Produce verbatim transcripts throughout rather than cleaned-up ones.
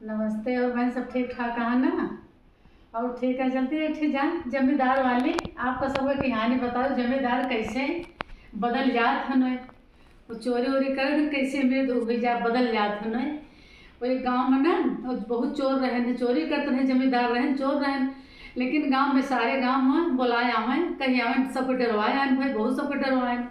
नमस्ते, और बहन सब ठीक ठाक है ना? और ठीक है, चलती है, ठीक जान जमींदार वाली, आपका सबका कहानी बताओ, जमींदार कैसे बदल जात हन, वो चोरी वोरी करे तो कैसे मृद हुई जा, बदल जात हन। वो एक गाँव में ना, वो बहुत चोर रहन, चोरी करत रहे, जमींदार रहन, चोर रहन, लेकिन गाँव में, सारे गाँव में बोलाए आवे, कहीं आवे, सबको डरवाए आन भाई, बहुत सबको डरवाए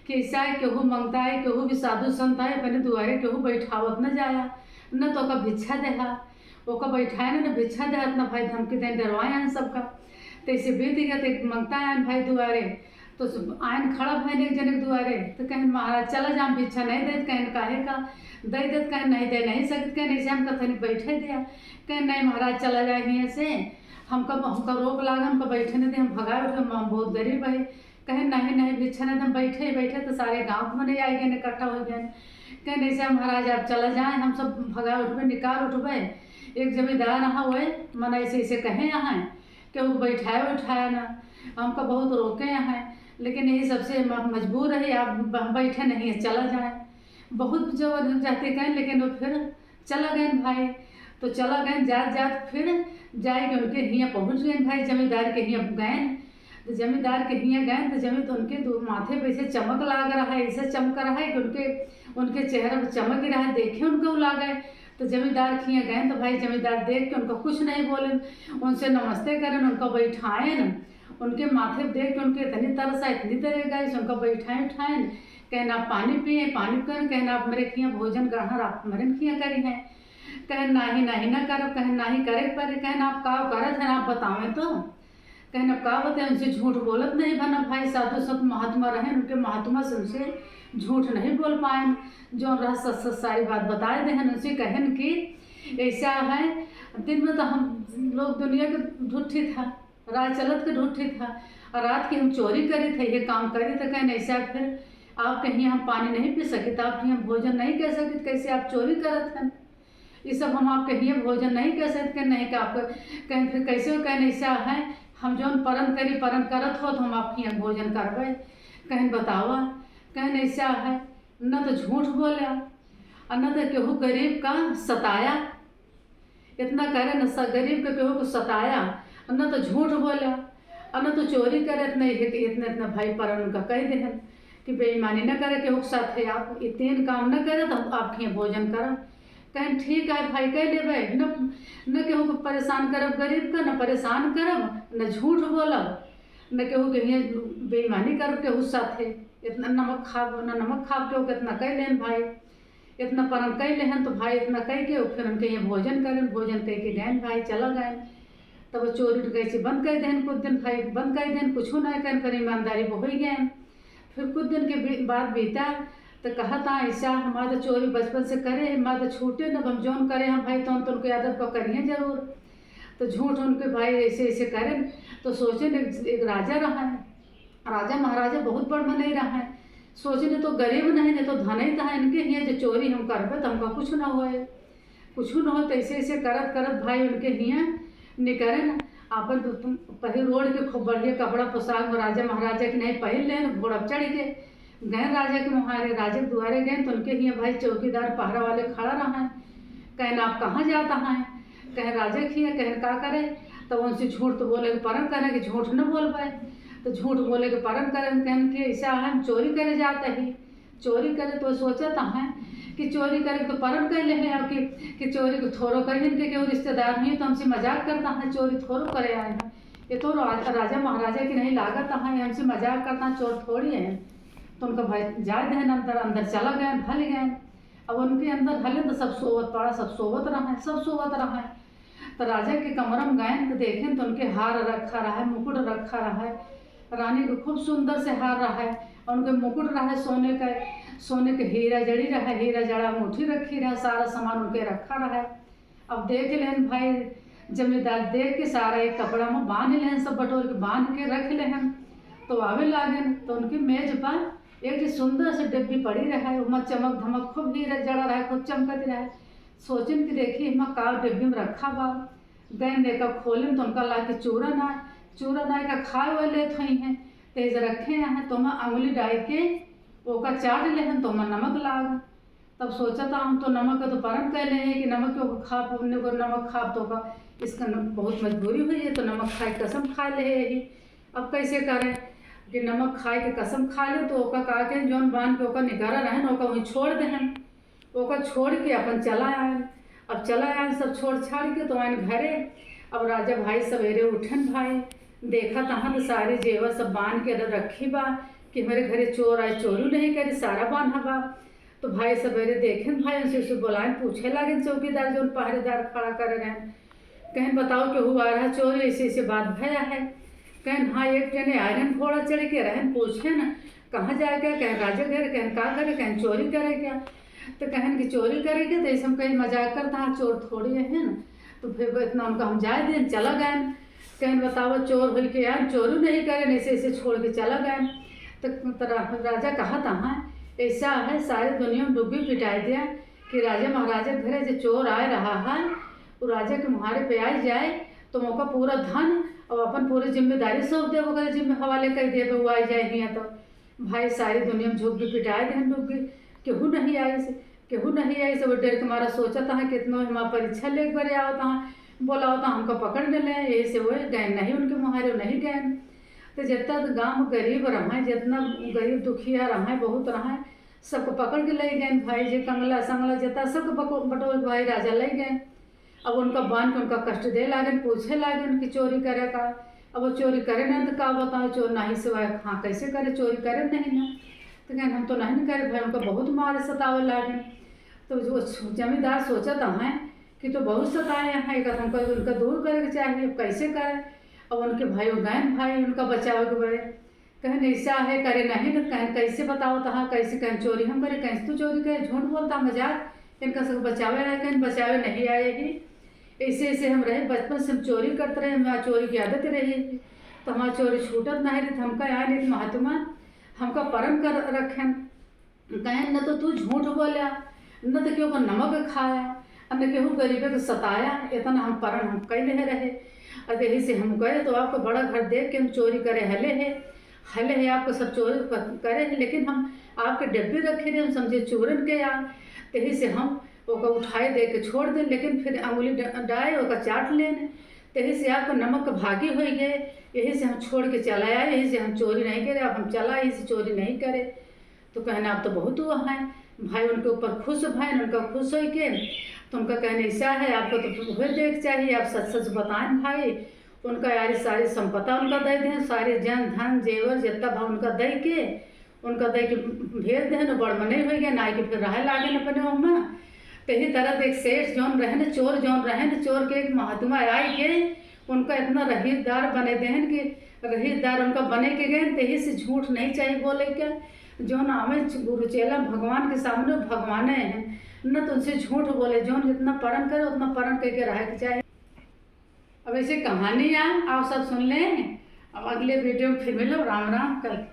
कि ऐसा है, केहू मंगता है, केहू भी साधु संत है, अपने दुआरे केहू बैठावत न जाया, न तो ओका भिक्षा देहा, ओका बैठाए न, न भिक्षा देहा, इतना भाई धमकी देन, डरवाए आन सबका। तो ऐसे बीत गया, तो एक मंगता आन भाई दुआरे, तो सब आयन खड़ा भयन एक जने के दुआरे, तो कहन, "महाराज, चला जा, हम भिक्षा नहीं देत।" कहन, "काहे का?" "दे देत।" कहन, "नहीं दे नहीं सकत।" कहन, "ऐसे हमका तनिक बैठे दिया।" कहन, "नहीं महाराज, चला जाए हियाँ से, हमका, हमका रोक लागे, हमका बैठे नहीं दे, हम भगाए उठे, हम बहुत गरीब है।" कहन, "नहीं, नहीं, भिक्षा नहीं दे, हम बैठे ही बैठे।" तो सारे गाँव के मने आ गए, इकट्ठा हो गए। कहन, "ऐसे महाराज, आप चला जाए, हम सब भगाए उठबे, निकाल उठबे।" एक जमींदार रहा हुए, मने ऐसे, ऐसे कहे यहाँ, केहू बैठाए उठाए ना, हमका बहुत रोके हैं, लेकिन यही सबसे म-, मजबूर रही, आप ब-, बैठे नहीं है, चला जाए। बहुत जबरदस्ती कहें, लेकिन वो फिर चला गए भाई। तो चला गए, जात जात फिर जाए के उनके हियाँ पहुँच गए भाई, जमींदार के हियाँ गए। तो जमींदार के हियाँ गए तो जमीन तो उनके दो माथे पे ऐसे चमक लाग रहा है, ऐसे चमक रहा है कि उनके, उनके चेहरे पे चमक ही रहा है, देखे उनको लागे। तो जमींदार खिया गए तो भाई जमींदार देख के उनका कुछ नहीं बोले, उनसे नमस्ते करें, उनका बैठाएन, उनके माथे पे देख के उनके इतनी तरस आए, इतनी तरस आई, उनका बैठाए उठाएन, कहन, "आप पानी पिए, पानी करें।" कहन, "आप मेरे खिया भोजन ग्रहण आप मेरे खिया करी हैं।" कहन, "नाही, नाही ना करब।" कहन, "नाही करे पर।" कहन, "आप का करत हैं, आप बतावें तो।" कहन, "अब का बताएं, उनसे झूठ बोलत नहीं बना भाई, साधु संत महात्मा रहे, उनके महात्मा से उनसे झूठ नहीं बोल पाए, जो रहा सच सच सारी बात बताए देहन।" उनसे कहन कि ऐसा है, दिन में तो हम लोग दुनिया के ढुट्ठी था, राह चलत के ढुट्ठी था, और रात के हम चोरी करी थे, ये काम करी थे, कहन ऐसा फिर आप कहीं हम पानी नहीं पी सकित, आप कहीं हम भोजन नहीं कर सकित, कैसे आप चोरी करत हैं? ये सब हम आपके हियाँ भोजन नहीं कर सकते, नहीं का आपको कहीं फिर कैसे हो, कहीं ऐसा है, हम जौन परन करी, परन करत हो तो हम आपके हियाँ भोजन करबे, कहीं बतावा, कहीं ऐसा है, न तो झूठ बोला और न तो केहू गरीब का सताया, इतना करे न स-, गरीब के केहू को सताया, और न तो झूठ बोला और न तो चोरी करे, इतने, इतने, इतने भाई परन उनका कह देहन कि बेईमानी न करे केहू के साथे, आप ये तीन काम न करे तो हम आपके हियाँ भोजन करब। कहन, "ठीक है भाई, कह लेबे, न, न केहू को परेशान करब गरीब का, न परेशान करब, न झूठ बोलब, न केहू के हियाँ बेईमानी करब केहू साथे।" इतना नमक खाब, न नमक खाब केहू के, इतना कह लेन भाई, इतना परन कह लेहन तो भाई इतना कह के फिर उनके हियाँ भोजन करें, भोजन कह के गए भाई, चला गए। तब चोरी डकैती बंद कर देहन, कुछ दिन भाई बंद कर देहन, कुछ ना कहन, फिर ईमानदारी बहोई गए। फिर कुछ दिन के बी-, बाद बीता, तो कहत, "हाँ, ऐसा हमार तो चोरी बचपन से करे, हमार तो छूटे न, हम जौन करे हम भाई, तौन तुमको यादव का करिए जरूर।" तो झूठ उनके भाई ऐसे, ऐसे करें, तो सोचे न, एक, एक राजा रहा है, राजा महाराजा बहुत बड़ मनई रहा है, सोचे न तो गरीब नहीं, न तो धनई था, इनके हियाँ जो चोरी हम करबे, तो हमका कुछ ना होए। कुछ न हो, तो ऐसे, ऐसे करत, करत भाई उनके हियाँ निकरे न, आपन तो तुम पहिर ओढ़ के खूब बढ़िया कपड़ा पोशाक में राजा महाराजा के नहीं पहिर लेन, घोड़ा पे चढ़ के गए राजा के मुहारे, राजा के दुआरे गए, तो उनके हियाँ भाई चौकीदार पहरा वाले खड़ा रहा है। कहन, "आप कहाँ जाता है?" कहे, "राजा के हियाँ।" कहन, "का करे?" तब उनसे झूठ तो बोले के परन करे कि झूठ न बोलबे, तो झूठ बोले के परन करे, कहन कि ऐसा है, हम चोरी करे जाते ही। चोरी करे तो सोचत हैं कि चोरी करे तो परन कर ले हैं, और कि, कि चोरी को थोड़ो करें, इनके केहू रिश्तेदार नहीं, तो हमसे मजाक करता है, चोरी थोड़ो करे आए हैं, ये तो रा-, राजा महाराजा की नहीं लागत है, हमसे मजाक करता है, चोर थोड़ी है। तो उनका भाई जाए देहन अंदर, अंदर चला गए, भल गए। अब उनके अंदर हले तो सब सोवत पड़ा, सब सोवत रहा है, सब सोवत रहा है। तो राजा के कमरा में गए तो देखें तो उनके हार रखा रहा है, मुकुट रखा रहा है, रानी को खूब सुंदर से हार रहा है, और उनके मुकुट रहा है सोने का, सोने के हीरा जड़ी रहा है, हीरा जड़ा अंगूठी रखी रहा है, सारा सामान उनके रखा रहा है। अब देख लेहन भाई, जमींदार देख के सारा एक कपड़ा में बांध लेहन, सब बटोर के बांध के रख लेहन। तो आवे लागेन तो उनकी मेज पर एक ठे सुंदर से डिब्बी पड़ी रहा है, ओमा चमक धमक खूब हीरा जड़ा रहा है, खूब चमकत रहा है। सोचेन कि देखी एमा का डिब्बी में रखा बा। गएन देखा खोलेन तो उनका लागे चूरन आए, चूरन आए का खाए वाए लेत होइहैं, तेज रखे हैं तो ओमा अंगुली डाल के ओका चाट लेहन तो ओमा नमक लाग। तब सोचा था, हम तो नमक का तो परन कइ लेहे कि नमक क्यों खाब, हमने को नमक खाब तो का, इसका न-, बहुत मजबूरी हुई है, तो नमक खाए कसम खा लेहे ही। अब कैसे करें कि नमक खाए के कसम खा ले, तो ओका का के जौन बांध के ओका निगारा रहन, ओका वहीं छोड़ देहन। ओका छोड़ के अपन चला आएन। अब चला आएन सब छोड़ छाड़ के, तो आएन घरे। अब राजा भाई सवेरे उठन भाई, देखा तहाँ तो सारे जेवर सब बांध के रखी बा कि हमरे घरे चोर आए, चोरी नहीं करी, सारा बांधा बा। तो भाई सवेरे देखेन भाई, उनसे, उसे बुलाएन, पूछे लागेन चौकीदार जौन पहरेदार खड़ा करे रहेन, कहेन, "बताओ, केहू आ रहा चोर, ऐसे, ऐसे बात भया है।" कहेन, "हाँ, एक जने आए रहेन घोड़ा चढ़ के, रहेन, पूछेन, कहाँ जाए का?" कहेन, "राजे घर।" कहेन, "का करे?" कहेन, "चोरी करे का।" तो कहेन कि चोरी करे के, तो ऐसे हम कहीं मजाक करता, हाँ, चोर थोड़ी है ना। तो फिर वो इतना उनका हम जाए देन, चला गए। कहेन, "बताओ, चोर होई के आए, चोरी नहीं करे, ऐसे, ऐसे छोड़ के चला गए।" तो, तो रा-, राजा कहा था, हाँ, ऐसा है, सारी दुनिया में डुग्गी पिटाई दिया कि राजा महाराजा के घरे जे चोर आए रहा है, वो राजा के मुहारे पे आई जाए, तो ओका पूरा धन और अपन पूरी जिम्मेदारी सौंप देब, ओकरे जिम्मे हवाले कर देब, वो आई जाए हियाँ तो। भाई, सारी दुनिया में झुग्गी पिटाए देहन डुग्गी, केहू नहीं आइस, केहू नहीं आइस। वो डर के मारा सोचत हाँ, कितनो हमार परीक्षा लेके बरे आवत हाँ, बोलावत हाँ, हमका पकड़ के ले, यही से वो गए नहीं उनके मुहारे, नहीं गए। तो जितना गाँव में गरीब रहे, जितना गरीब दुखिया रहे, बहुत रहे, सबको पकड़ के ले गए भाई, जे कंगला संगला जितना सबको बको-, बटोर भाई राजा ले गए। अब उनका बांध के उनका कष्ट दे लागेन, पूछे लागेन कि चोरी करे का। अब वो चोरी करे ना तो का बताओ, चोर नहीं सिवाय हाँ कैसे करे, चोरी करे नहीं ना। तो कहेन, "हम तो नहीं न करे भाई।" उनका बहुत मारे सतावे लागेन। तो जो जमींदार सोचत हैं कि तो बहुत सताए हैं, एक हमको उनका दूर करे के चाहिए, अब कैसे करे? अब उनके भाई गएन भाई उनका बचावे के बड़े कहेन, "ऐसा है, करे नहीं न।" कहेन, "कैसे बताओ तहाँ, कैसे?" कहेन, "चोरी हम करे।" कहेन, "तू चोरी करे, झूठ बोलता, मजाक।" इनका सब बचावे रहे, कहेन, "बचावे नहीं आए ही, ऐसे, ऐसे हम रहे, बचपन से हम चोरी करते रहे, हमार चोरी की आदत रही, तो हमार चोरी छूटत नहीं रही, तो हमका आए नहीं, तो महात्मा हमका परन कर रखेन।" कहेन, "न तो तू झूठ बोला, न तो केहू का नमक खाया, और न केहू गरीबे के सताया, इतना हम परन हम कइ लेहे रहे। और यही से हम गए तो आपको बड़ा घर देख के हम चोरी करे हले है, हले है आपको सब चोरी क-, करे है, लेकिन हम आपके डब्बे रखे रहे, हम समझे चोरन के आ, यही से हम ओका उठाए दे के छोड़ देन, लेकिन फिर अंगुली ड-, डाए ओका चाट लेन, यही से आपको नमक भागी होई गए, यही से हम छोड़ के चला आए, यही से हम चोरी नहीं करे, अब हम चला, यही से चोरी नहीं करे।" तो कहेन, "आप तो बहुत वो हैं।" भाई उनके ऊपर खुश भएन, उनका खुश होई के तो उनका कहेन, "ऐसा है, आपको तो हुए देख चाहिए, आप सच सच बताएन भाई।" उनका यारी सारी संपदा उनका दे देन, सारे जन धन जेवर जितना भा उनका दे के, उनका दे के भेज देन, बड़ मनई होई गए, नाई के फिर रहे लागेन अपने ओहमा। तो यही तरह एक सेठ जौन रहेन, चोर जौन रहेन, चोर के एक महात्मा आई के उनका इतना रहीदार बने देहन कि रहीदार उनका बने के गए, तेही से झूठ नहीं चाहिए बोले के। जौन आवे गुरु चेला भगवान के सामने भगवाने हैं, न तो उनसे झूठ बोले, जौन जितना परन करे उतना परन कह के रहे के चाहिए। अब ऐसे कहानी आ, आप सब सुन लें। अब अगले video में फिर मिलो। राम राम। कल